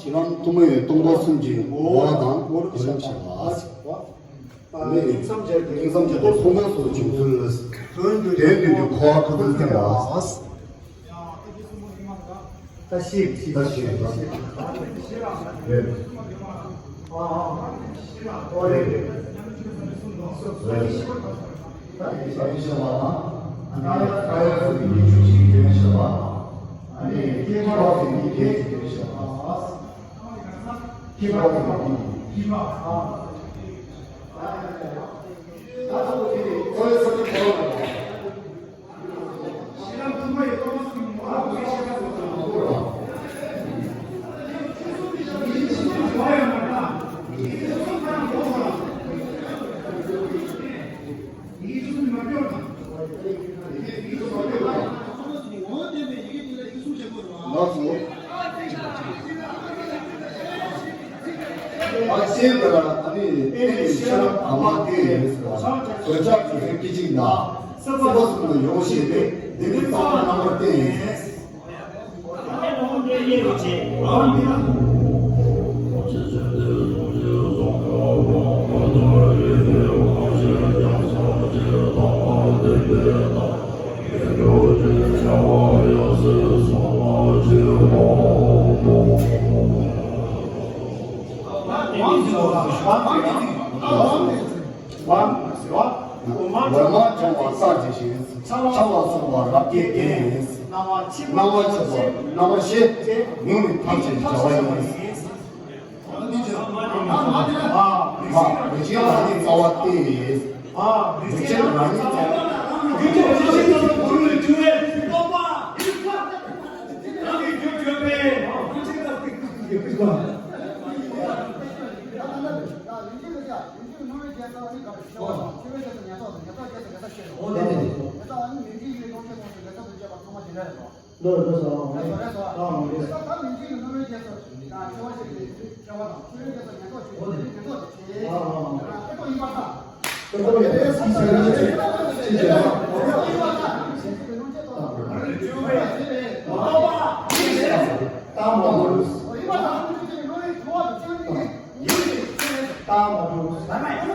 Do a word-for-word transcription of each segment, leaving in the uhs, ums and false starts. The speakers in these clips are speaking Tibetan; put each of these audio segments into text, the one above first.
ཤེས་རབ་ཐོགས་མེད་སྟོང་པ་གསུམ་གྱི་ངོ་བོ་དང་གོ་རིམ་བྱ་བ། ནི་དབྱིངས་སམ་བྱས་ཏེ་ཕུང་པོ་སོགས་བྱུང་ཚུལ། དོན་བསྡུ་རྒྱུའི་འཁོར་བ་ཁོ་ཚོས་བསྟན་པ། ད་ཤེས་ཤེས་ད་ཤེས་རེད། ཨ་ཨ་ཨོ་རེད་རེད། རེད། ད་ཡིག་ཆ་ཡིག་ཆ་བ་ན་ཨ་ནི་ཀ་ཡ་སོགས་ཀྱི་ཡིག་ཆུ་ཞིག་ཡོད་ཤག་པ། ཨ་ནི་ཁྱད་པར་དེ་ནི་ཁྱད་ཅིག་ཡོད་ཤག་པ། ཁྱད་པར་དེ་ནི་ཁྱད་པར་ཨ། ད་ད་ད་ད་ད་ད་ད་ད། ལགས་སོ། ཨ་ཤེས་དེ་ལ་ཨ་ནི་ཨེ་ནི་ཤེས་རབ་དང་པོ་དེ་ཡིན་ཟེར་བ། འདོད་ཆགས་ཀྱི་རིགས་སྐད་ཅིག་ན། སྲིད་པ་གསུམ་དུ་ཡོངས་ཤེས་པས་འདི་ནི་རྩ་བ་རྣམ་པར་བསྟན་ཡིན། འོག་མ་བྱུང་བ་ས་ཇི་བཞིན། ཆགས་པ་སོགས་པ་རབ་དགའི་རྒྱན་ཡིན། སྣང་བ་མཆེད་པ་སྣང་བ་མཆེད་པ་ཡིན། ནུས་མེད་ཐམས་ཅད་བྱ་བ་ཡིན། མ་རིག་བྱེད་རང་ཉིད་རྩ་བ་སྟེ། མ་རིག་བྱེད་རང་ཉིད་རྩ་བ། རྒྱུ་ཆེན་ཆེ་ཞིང་དམ་པའི་གུ་རུ་ལས་བྱུང་བའི་རྟོག་པ། རང་གི་རྒྱུ་བརྗོད་པས། འདོད་འདོད་སོ། ཨ་མ་རེད། ཨ་མ་རེད། ཨ་ཨ་ཨ། ཨ་ཨ་ཨ། ཨ་མ་རེད། ཨ་མ་རེད།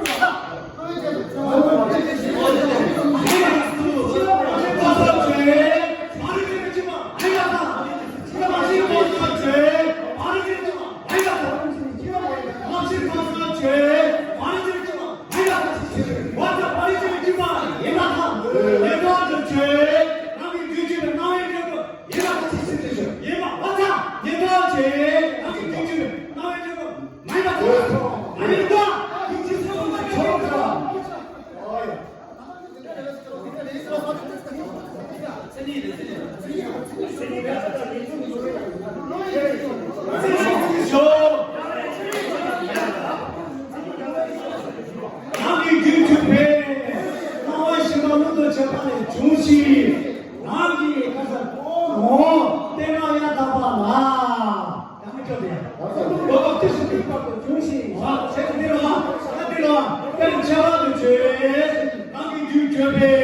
རང་གི་རྒྱུད་གྱུར་པའི་སྣང་བ་ཞེས་པ་ཀླུ་དང་བཅས་པ་ལས་བྱུང་ཞིང་། རང་གི་ཁ་ས་ངོ་བོ་སྟེང་ན་ཡང་དག་པ་ལ། ཡང་མི་སྐྱོ་དེ་ཡང་། ལོ་ཏོག་དེ་བཞིན་དུ་དཔག་ཏུ་བྱུང་ཞིང་། བྱས་ཏེ་འདི་ལ་ཡང་འདི་ལ་ཡང་ཁྱད་པར་དུ་བྱས། རང་གི་རྒྱུད་གྱུར་པའི།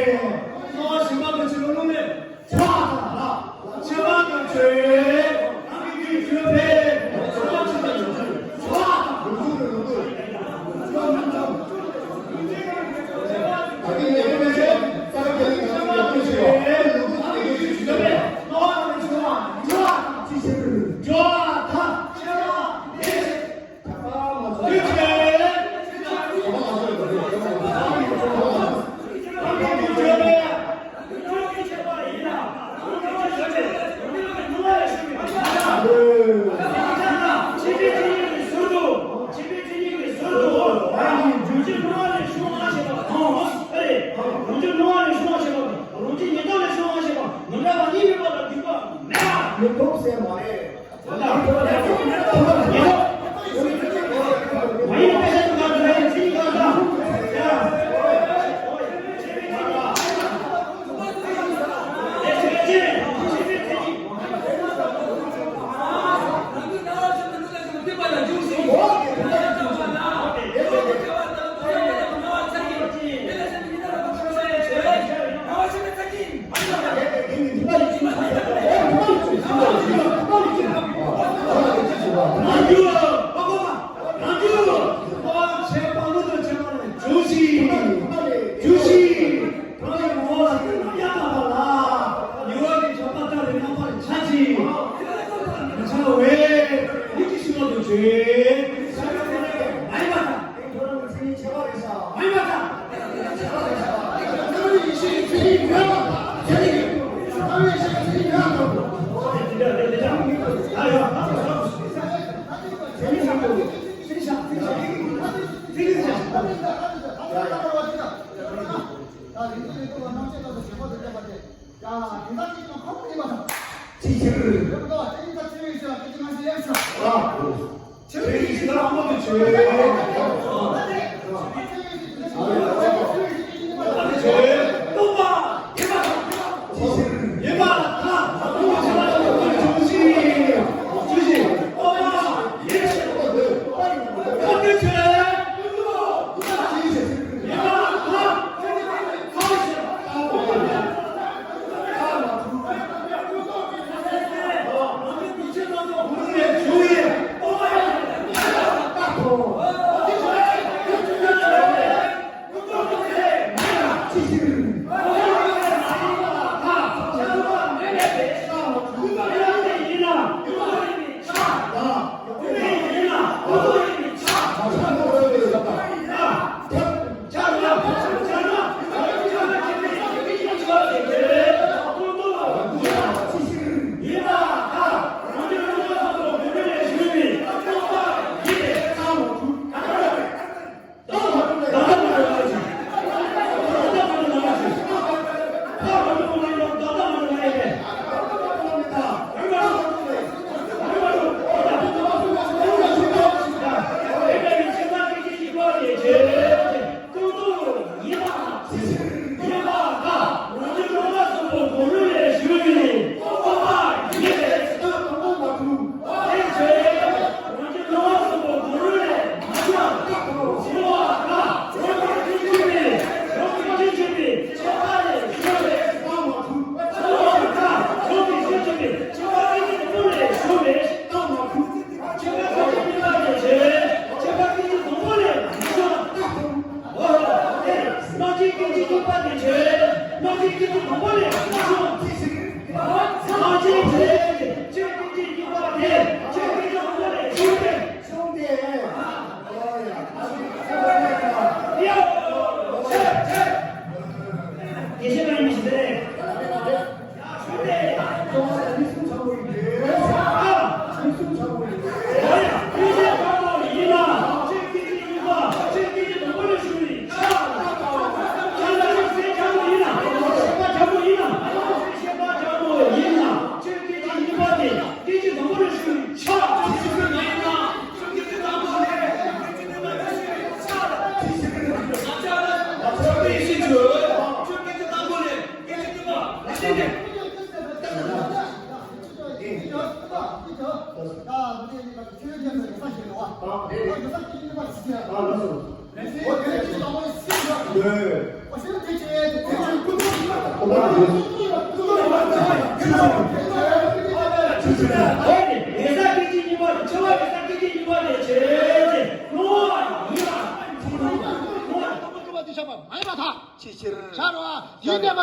ཕྱི་ཕྱིར། ཤར་བ། དེའི་གནས་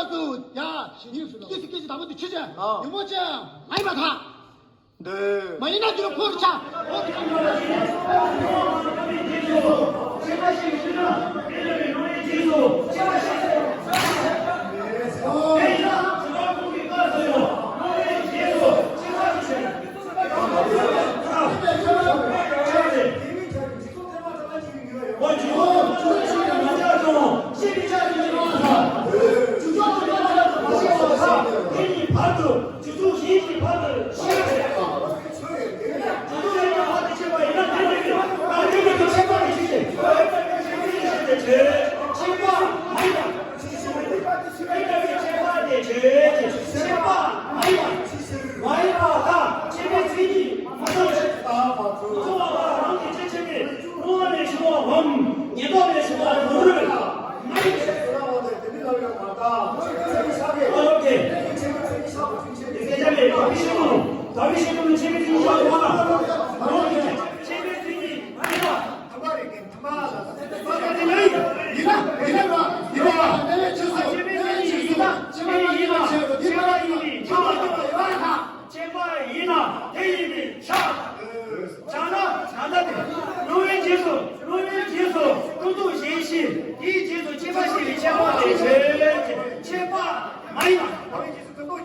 སྐབས་སུ་ཡང་སྐད་ཅིག་དང་པོ་དེ་ཕྱི་ཕྱིར། ཉིན་མོ་ཅན་མ་ཡིན་པར་ཐལ། འདོད། མ་ཡིན་ན་དེ་ལ་འཁོར་བྱ། ཨོ་ཁེ། དེ་སྐད་ཆ་མེད། དམ་པའི་ཆོས་ལུགས། དམ་པའི་ཆོས་ལུགས་ནི་ཆོས་པའི་མཚན་ཉིད་ཡིན་པ། ཨོ་ཁེ། ཆོས་པའི་མཚན་ཉིད་མ་ཡིན་པ། ཡིན་ན་ཡིན་ན་ཡིན་ན། ཆོས་པའི་མཚན་ཉིད་ཡིན་ན་ཆོས་པ་ཡིན་པས་ཁྱབ་པ་ཡོད་པ་དང་། ཁྱད་པར་ཡིན་ན་དེ་ཡིན་པས་ཁྱབ། བྱས་ན་ད་ལྟ་དེ། སློབ་མའི་རྗེས་སུ། སློབ་མའི་རྗེས་སུ་ཀུན་རྫོབ་ཞེས་བཤད། དེའི་རྗེས་སུ་ཁྱད་པར་ཞེས་པའི་ཁྱད་པར་དེ་ཆོས་ཅན། ཁྱད་པར་མ་ཡིན་པ།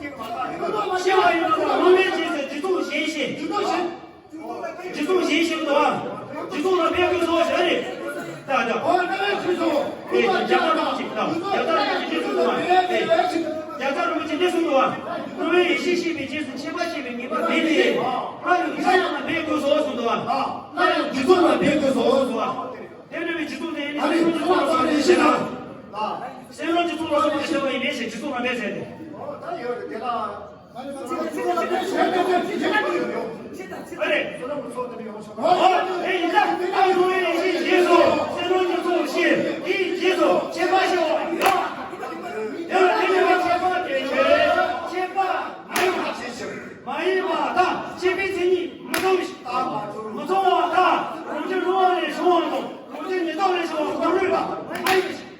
ཁྱད་པར་ཡིན་པ་དང་། སློབ་མའི་རྗེས་སུ་རྗེས་སུ་ཞེས་བཤད། རྗེས་སུ་ཞེས་བཤད་དོ། རྗེས་སུ་ལ་འབད་དགོས་སོ་ཞེས་རེད། ད་ད། ཨོ་ན་ཆུ་སོ། ཨེ་རྒྱ་གར་རིན་པོ་ཆེ་དང་རྒྱ་གར་རིན་པོ་ཆེ་འདི་གསུངས་འདུག་བ། ཨེ་རྒྱ་གར་རིན་པོ་ཆེ་འདི་གསུངས་འདུག་བ། སློབ་མའི་ཡེ་ཤེས་ཤེས་པའི་རྗེས་སུ་ཁྱད་པར་ཞེས་པའི་ངེས་པ་མེད་དེ། སླར་ཡང་རྗེས་སུ་ལ་འབད་དགོས་སོ་གསུངས་འདུག་བ། སླར་ཡང་རྗེས་སུ་ལ་འབད་དགོས་སོ་གསུངས་པ། དེ་འདྲ་བའི་རྗེས་སུ་དེ་ནི་ཨ་ནི་སེམས་ལ་སོགས་པའི་ཡེ་ཤེས་དང་། སེམས་ལ་རྗེས་སུ་ལ་སོགས་པའི་ཡེ་ཤེས་པ་ཡིན་པས་ཞེས་རྗེས་སུ་ལ་འབད་ཟེར་ཏེ། ཨོ་ད་ཡོད་རེད་དེ་ལ། ཨ་ནི་ཚོགས་ཚོགས་ཚོགས་ཚོགས་ཚོགས་ཚོགས་ཚོགས་ཨོ་དེ་ཡིན་ད། ཨ་ནི་ཡེ་ཤེས་རྗེས་སུ་སེམས་ལ་རྗེས་སུ་ཞེས་དེའི་རྗེས་སུ་ཁྱད་པར་ཞེས་པ་ཡོད། དེ་ལ་དེ་ནི་ཁྱད་པར་དེ་ཁྱད་པར་མ་ཡིན་པ། མ་ཡིན་པ་དང་ཆོས་པའི་མཚན་ཉིད་མི་མཚུངས་པའི་ཕྱིར། མི་མཚུངས་པ་དང་རང་རྒྱུད་རུང་བ་ལས་བྱུང་བ་དང་རང་རྒྱུད་ཉིད་ལྡོག་ལས་བྱུང་བ་གང་རུང་བ་མ་ཡིན་པའི་ཕྱིར།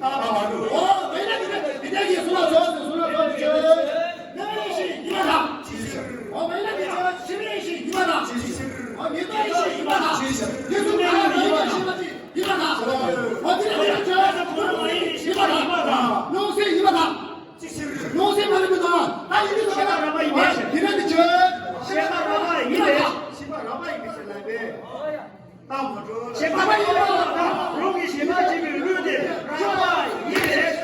ཨོ། མེད་ན་འདི་འདི་འདི་འདི་གི་སུ་ལ་ཟོ་ཟེར་སུ་ལ་ཟོ་འདི་ཆོས། མེད་ན་འདི་འདི་འདི་གི་སུ་ལ་ཟོ་ཟེར་སུ་ལ་ཟོ་འདི་ཆོས། མེད་པའི་ཡེ་ཤེས་ཡིན་པ་དང་། ཨོ། མེད་ན་འདི་ཆོས་ཤེས་པའི་ཡེ་ཤེས་ཡིན་པ་དང་། ཨོ། མེད་པའི་ཡེ་ཤེས་ཡིན་པ་དང་། འདི་ཚོ་མེད་ན་མེད་པའི་ཤེས་པ་ཅིག་ཡིན་པ་དང་། ཨོ། འདི་ལ་འདི་ལ་ཆོས་ཡིན་པ་དང་། མྱོང་བྱེད་ཡིན་པ་དང་། མྱོང་བྱེད་མ་ཡིན་པ་དང་། ད་ཡིན་འདི་ཚོ་ཤེས་པ་རགས་པ་ཡིན་པའི་ཕྱིར། འདི་ལ་འདི་ཆོས་ཤེས་པ་རགས་པ་ཡིན་པའི་ཕྱིར། ཤེས་པ་རགས་པ་ཡིན་པའི་ཕྱིར་ལབ་པས། ཤེས་པ་ཡིན་པ་དང་། རང་གི་ཞེན་པ་བྱེད་པའི་བློ་དེ་རགས་པ་ཡིན་པས།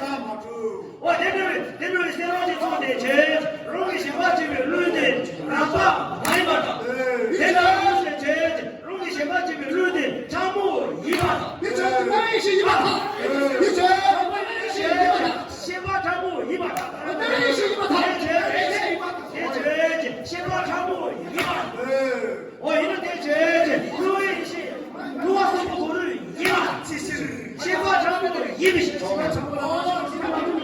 འོ་དེ་འདྲ་བའི་དེ་འདྲ་བའི་སེམས་རང་གི་ཚོགས་དེ་བྱས། རང་གི་ཞེན་པ་བྱེད་པའི་བློ་དེ་རགས་པ་མ་ཡིན་པ་དང་། དེ་ལྟར་བྱས་རང་གི་ཞེན་པ་བྱེད་པའི་བློ་དེ་ཕྲ་མོ་ཡིན་པ་དང་། དེ་ཆོས་ཀྱི་སྨྲ་བའི་ཞེན་ཡིན་པ་དང་། དེ་ཆོས་སྨྲ་བའི་ཞེན་ཡིན་པ་དང་། ཤེས་པ་ཕྲ་མོ་ཡིན་པ་དང་། སྨྲ་བའི་ཞེན་ཡིན་པ་དང་། དེ་ཆོས་དེ་ཆོས་ཤེས་པ་ཕྲ་མོ་ཡིན་པ་དང་། འོ་ཡིན་ན་དེ་བྱས་ཀྱི་སླུ་བའི་ཤེས། སླུ་བ་གསུམ་པོ་གོ་རུ་ཡིན་པ་ཅི་ཕྱིར། ཤེས་པ་ཕྲ་མོ་ཡིན་པའི་ཕྱིར།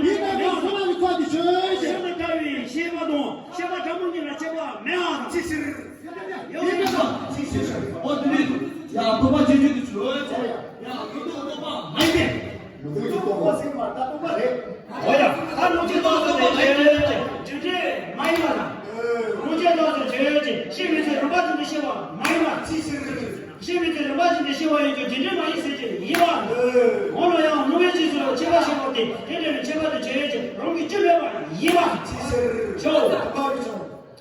ཡིན་ན་ནི་བསོད་ནམས་ཀྱི་ཚོགས་ཀྱི་ཆོས་ཅན། བསོད་ནམས་ཕྲ་བའི་ཤེས་པ་དང་ཤེས་པ་ཕྲ་མོ་གཉིས་ལ་ཁྱད་པར་མེད་པ་དང་། ཅི་ཕྱིར། ཡོད་མེད་དང་། ཅི་ཕྱིར། འོ་དེ་ནི་ཡང་རྟོག་པ་ཅན་ཅན་དུ་ཆོས་ཅན། ཡང་ལུགས་ལྡོག་རྟོག་པ་མ་ཡིན་ཏེ། ལུགས་ལྡོག་རྟོག་པ་ཟེར་བ་ད་རྟོག་པ་རེད། འོ་ཡ། ད་རླུང་རྟ་རྟོག་ཚོགས་ནས་བྱས་ཏེ་རྒྱུ་འབྲས་མ་ཡིན་པ་དང་། རླུང་རྟ་རྟོག་ཚོགས་བྱས་ཏེ་ཤེས་མི་ཚེ་རིམ་པ་བཞིན་དུ་ཤེས་པ་མ་ཡིན་པ། ཅི་ཕྱིར། ཤེས་མི་ཚེ་རིམ་པ་བཞིན་དུ་ཤེས་པ་ཡིན་ཀྱང་རྒྱུ་འབྲས་མ་ཡིན་ཟེར་གྱི་ཡིན་པ། འོ་ན་ཡང་སླུ་བའི་རྗེས་སུ་ཁྱད་པར་ཞེས་པ་དེ་དེ་འདྲ་བའི་ཁྱད་པར་དུ་བྱས་ཏེ་རང་གི་རྒྱུ་མེད་པ་ཡིན་པ། ཅི་ཕྱིར། ཅོ།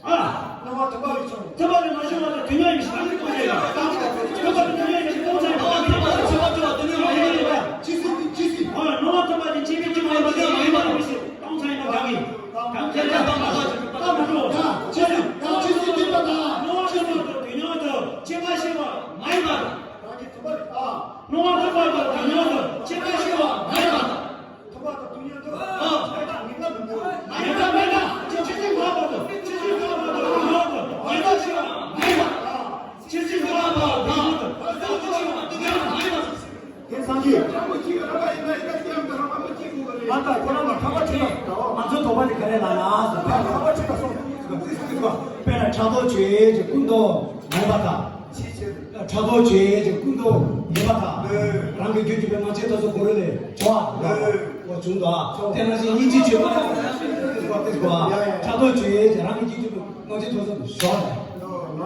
ཨ། སྣང་བ་མཐུན་པ་ཡིས་བྱུང་། མཐུན་པ་ནི་མ་བྱུང་བ་དང་དུས་མཉམ་ཡིན་ཞེས་ནི་ཁོ་ཞེས་པ། མཐུན་པ་དང་དུས་མཉམ་ཡིན་ཞེས་སྟོང་ཚང་ཡིན་པ། སྣང་བ་མཐུན་པ་དང་དུས་མཉམ་ཡིན་པ། ཅི་སྲིད་དེ་ཅི་སྲིད། འོ་ན་སྣང་བ་མཐུན་པ་དེ་སྐྱེ་མེད་སྐྱེ་མེད་པ་དེ་མ་ཡིན་པ་ནི་ཞེས་སྟོང་ཚང་ཡིན་པ་གང་ཡིན། གང་གལ་ཏེ་ད་མ་ལ་ད་མ་འགྲོ། ཅི་སྲིད་ད་ཅི་སྲིད་མཐུན་པ་དང་། སྣང་བ་མཐུན་པ་དང་དུས་མཉམ་དུ་ཁྱད་པར་ཞེས་པ་མ་ཡིན་པ། རང་གི་མཐུན་པ་དང་། སྣང་བ་མཐུན་པ་དང་དུས་མཉམ་དུ་ཁྱད་པར་ཞེས་པ་མ་ཡིན་པ། ཐོབ་པ་དང་དུས་མཉམ་དུ། ཨ། མེད་པ་མི་འདུག་མེད་པ་མེད་ན། ཅི་ཅི་མ་བ་དང་། ཅི་ཅི་མ་བ་དང་། མ་བ་དང་། མེད་པ་ཅི་མ་མེད་པ། ཅི་ཅི་མ་བ་དང་། ཅི་ཅི་མ་བ་དང་། དེ་སངས་རྒྱས། མ་ད་ཁོ་རང་ལ་ཁ་བ་ཁྲིད་ལ། ང་ཚོའི་དོགས་པ་དེ་ག་རེ་ལ་ན། ཁ་བ་ཁྲིད་ལ་སོང་། དཔེར་ན་ཕྲག་དོག་ཆོས་ཅན་ཀུན་རྟོག་མེད་པ་དང་། ཕྲག་དོག་ཆོས་ཅན་ཀུན་རྟོག་མེད་པ་དང་། རང་གི་རྒྱུད་ཀྱི་པའི་ང་རྒྱལ་དོ་ཚོ་གོ་རུ་ལས་བྱ་བ་བྱུང་དོ། དེ་ནང་བཞིན་སྙིང་རྗེ་ཆོས་པ་དང་། ཕྲག་དོག་ཆོས་ཅན་རང་གི་རྒྱུད་ཀྱི་པའི་ང་རྒྱལ་དོ་ཚོ་བྱ་བ།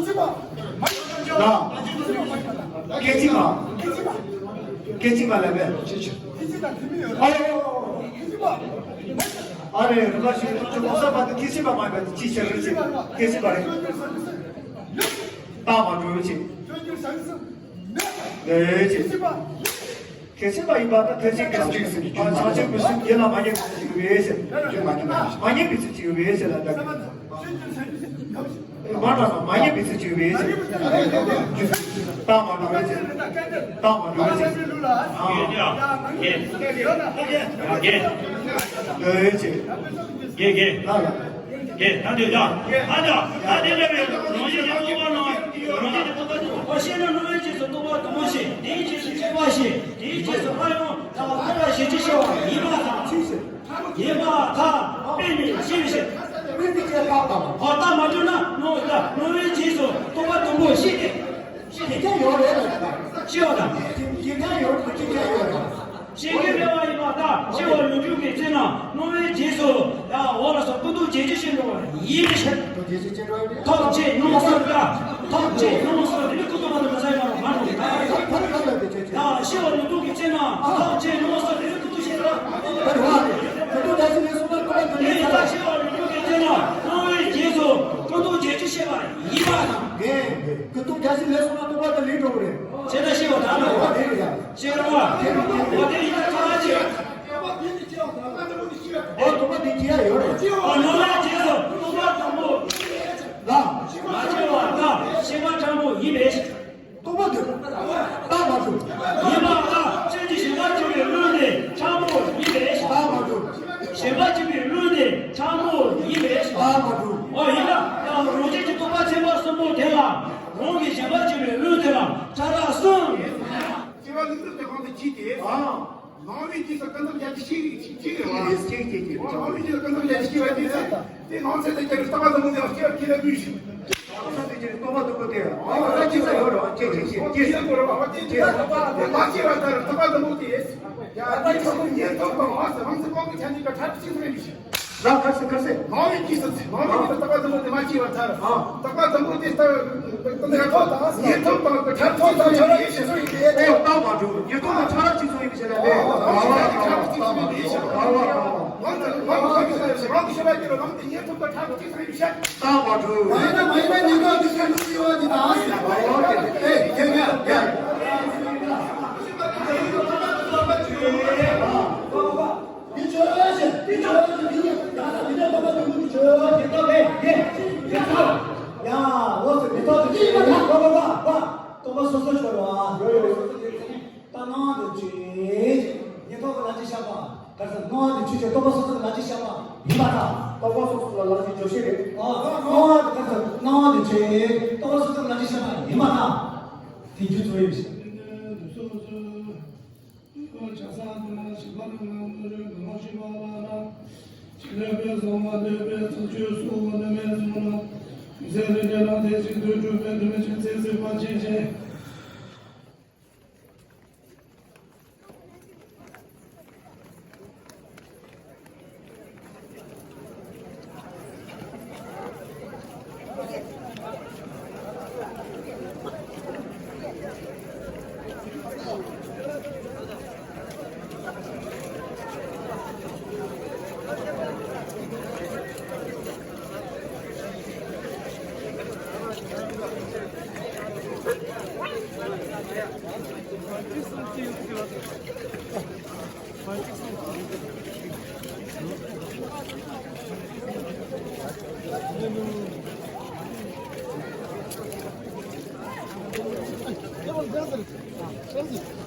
ལ། སྐད་ཅིག་མ། སྐད་ཅིག་མ་ལ་བས། ཨ་རེ། ཨ་རེ་རུ་ཁ་ཞིག་ཏུ་ཅུ་གོ་ས་པ་དུ་སྐད་ཅིག་མ་མ་བས་ཅི་ཆེ་རེ་ཆེ། སྐད་ཅིག་མ་རེ། ཏ་མ་འགྲོ་ཆེ། ཨེ་ཆེ། གལ་ཆེན་པ་ཡིན་པ་དང་ཐེག་ཆེན་གྱི་ཚུལ་ཅིག་ཟེར་གྱི་བྱང་ཆུབ་ཀྱི་སེམས་ཡིད་ལ་མ་ངེས་པའི་ཚུལ་ཅིག་ཡོད་པས་ཟེར། མ་ངེས་པའི་ཚུལ་ཅིག་ཡོད་པས་ཟེར་ལ་ད། མ་འདྲ་བ་མ་ངེས་པའི་ཚུལ་ཅིག་ཡོད་པས་ཟེར། ཏ་མ་འགྲོ་བས་ཟེར། ཏ་མ་འགྲོ་བས་ཟེར། ཨ། ཨེ་ཆེ། དགེ་དགེ། ཨ་ལ། དགེ་ད་འདོད་ཡ། ཨ་ད་ཨ་དེ་འདྲ་བའི་རང་བཞིན་གྱི་རྟོག་པ་ནང་རང་བཞིན་གྱི་རྟོག་པ་ནང་། ཨོ་ཤེས་ན་རྣོ་བའི་རྗེས་སུ་རྟོག་པ་དང་པོ་ཤེས། དེའི་རྗེས་སུ་ཁྱད་པར་ཤེས། དེའི་རྗེས་སུ་སླར་ཡང་ད་སླར་ཡང་ཞེས་བྱ་ཤེས་པ་ཡིན་པ་དང་། ཡིན་པ་དང་དཔེ་ནི་ཤེས་པའི་ཕྱིར། དཔེ་ནི་ཅེས་བཏགས་དང་། ཨོ་ད་མ་གྲུབ་ན་རྣོ་ད་རྣོ་བའི་རྗེས་སུ་རྟོག་པ་དང་པོ་ཤེས་ཏེ། ཤེས་ཀྱང་ཡོད་རེད་ལ། ཤེས་པ་དང་། ཤེས་ཀྱང་ཡོད་རེད། ཤེས་ཀྱང་ཡོད་རེད། ཤེས་ཀྱི་སྨྲ་བ་ཡིན་པ་དང་ཤེས་པ་ལུགས་འབྱུང་གི་ཚེ་ན་རྣོ་བའི་རྗེས་སུ་ཡང་འོ་ལ་སོགས་ཀུན་རྟོག་བརྒྱད་ཅུ་ཤེས་འགྲོ་བ་ཡིན་པའི་ཕྱིར། ཐོབ་བྱེད་སྣང་སྲིད་ཀ། ཐོབ་བྱེད་སྣང་སྲིད་རེ་ཀུན་རྟོག་པ་དང་མི་ཟ་ཡང་མ་འགྲོ། ཡང་ཤེས་པ་ལུགས་འབྱུང་གི་ཚེ་ན་ཐོབ་བྱེད་སྣང་སྲིད་རེ་ཀུན་རྟོག་ཤེས་ལ། ཀུན་རྟོག་བརྒྱད་ཅུ་ལས་གསུངས་པ་ཀུན་རྟོག་བརྒྱད་ཅུ་ཤེས་པ་ཡིན་པ་དང་། ཡིན་པ་དང་། ཤེས་པ་ལུགས་འབྱུང་གི་ཚེ་ན་རྣོ་བའི་རྗེས་སུ་ཀུན་རྟོག་བརྒྱད་ཅུ་ཤེས་པ་ཡིན་པ་དང་། ངས་ཀུན་རྟོག་བརྒྱད་ཅུ་ལས་གསུངས་པ་རྟོགས་པ་དང་ལས་འགྲོ་གི་རེད། བྱས་ན་ཤེས་པ་དང་ནོ། དེ་རེད་ཡ། ཤེས་རོགས། དེ་རེད་དེ་རེད། འོ་དེ་ཡིན་ན་ཁ་ཅིག་ཨོ་རྟོགས་པ་དེ་ཅི་ཡ་ཡོད་རེད། ཨོ་ནོ་ལ་རྗེས་སུ་རྟོགས་པ་དང་པོ། ལ། མ་སྐྱེ་བ་དང་ཤེས་པ་དྲང་པོ་ཡིན་པས། རྟོགས་པ་དེ། ད་མ་གྲུབ། ཡིན་པ་དང་ཅན་གྱི་ཞེན་པ་སྐྱེ་བའི་ལུགས་དེ་དྲང་པོ་ཡིན་པས། ད་མ་གྲུབ། ཞེན་པ་སྐྱེ་བའི་ལུགས་དེ་དྲང་པོ་ཡིན་པས། ད་མ་གྲུབ། ཨོ་ཡིན་ན་ཡང་རང་རྒྱལ་གྱི་རྟོག་པ་ཚད་མ་གསུམ་པོ་དེ་ལ་རང་གི་ཞེན་པ་སྐྱེ་བའི་ལུགས་དེ་ལ་ཕྲ་རགས་གསུམ། སྐྱེ་བ་ལུགས་དེ་གང་དུ་སྐྱེས་ཏེ། ཨ། ནང་པའི་རྗེས་སུ་ཀུན་རྟོག་བརྒྱད་ཅུ་ཤེས་ཀྱི་ཤེས་ཀྱི་རེད་བ། ཡིས་ཤེས་ཀྱི་ཀྱི། ནང་པའི་རྗེས་སུ་ཀུན་རྟོག་བརྒྱད་ཅུ་ཤེས་པ་དེ་ཚེ། དེ་ནང་ཚེ་དེ་ཀྱི་རྟོག་པ་དང་པོ་དེ་སྐྱེ་བ་སྐྱེ་ལ་དུས་ཤིག་རྟོག་པ་དང་པོ་དེ། ཨ་ད་སྐྱེ་ས་ཡོད་རེད་བ། སྐྱེ་སྐྱེ་སྐྱེ་སྐྱེ་ས་ཡོད་རེད་བ། དེ་སྐྱེ་ས་ཡོད་རེད་བ། དེ་མ་སྐྱེ་བ་ལྟར་རྟོག་པ་དང་པོ་དེ། ཡ་ད་ཁྱོད་ཉན་ཐོབ་པ་མ་ཟད་རང་ཚེ་སྤོང་གི་ཆ་ནས་ཀྱི་ཐབས་ཤེས་སུ་རེད་ཤིག་ལ་ཁ་སེ་ཁ་སེ། ནང་པའི་རྗེས་སུ་ནང་པའི་རྗེས་སུ་རྟོག་པ་དང་པོ་དེ་མ་སྐྱེས་པ་ལྟར། ཨ། རྟོག་པ་དང་པོ་དེ་ལྟར་ཉན་ཐོབ་དང་ཉན་ཐོབ་དང་ཐར་ཐོབ་དང་ཆ་ར་ཡེ་ཤེས་སུ་ཡིན་པས། ཨོ་རྟག་པ་འགྲོ། ཉན་ཐོབ་དང་ཆ་ར་གཅིག་སུ་ཡིན་པའི་ཕྱིར་ལས། ཨོ་ཨོ་ཨོ་ཨོ་ཨོ་ཨོ་ཨོ་ཨོ་ཨོ། ང་ཚོ་ང་ཚོ་ང་ཚོ་རང་གི་ཤེས་པ་སྐྱེ་བ་ལམ་དེ་ཉན་ཐོབ་དང་ཐར་གཅིག་སུ་ཡིན་པའི་ཕྱིར། རྟག་པ་འགྲོ། མ་ཡིན་ན་མ་ཡིན་ན་ཉན་ཐོབ་དེ་ཆ་འགྲོ་ཡོད་པ་འདི་དང་། ཨོ་ཨོ་ཨེ་ཡ་ཡ་ཡ། འདི་ཆོས་ཅན། འདི་ཆོས་ཅན། འདི་ཡང་ན་འདི་འདྲ་ལྟ་བ་དུ་མུ་ཆོས་ཅན་ལྟ་བས་ཡེ་ཡེ་ཚ། ཡ་འོ་ཟེར་མི་ཐོག་ཏུ་ཅི་ཡིན་པ་ན་བ་བ་བ་བ། རྟོག་པ་སོ་སོ་ཆོས་རོ། ཡོ་ཡོ་སོ་སོ་ཆོས་ཅན། ད་སྣང་བ་དེ་ཆོས་ཅན། ཉན་ཐོབ་ཀྱི་ལ་ཅི་བཞག་པ། ག་ས་སྣང་བ་དེ་ཆོས་ཅན། རྟོག་པ་སོ་སོ་ལ་ཅི་བཞག་པ་ཡིན་པ་དང་། རྟོག་པ་སོ་སོ་ལ་ལ་ཅི་བརྗོད་བྱེད་རེད། ཨ་སྣང་བ་དེ་ག་ས་སྣང་བ་དེ་ཆོས་ཅན། རྟོག་པ་སོ་སོ་ལ་ཅི་བཞག་པ་ཡིན་པ་དང་། དེ་རྒྱུ་ཚོ་ཡིན་ཞིང་། Thank you.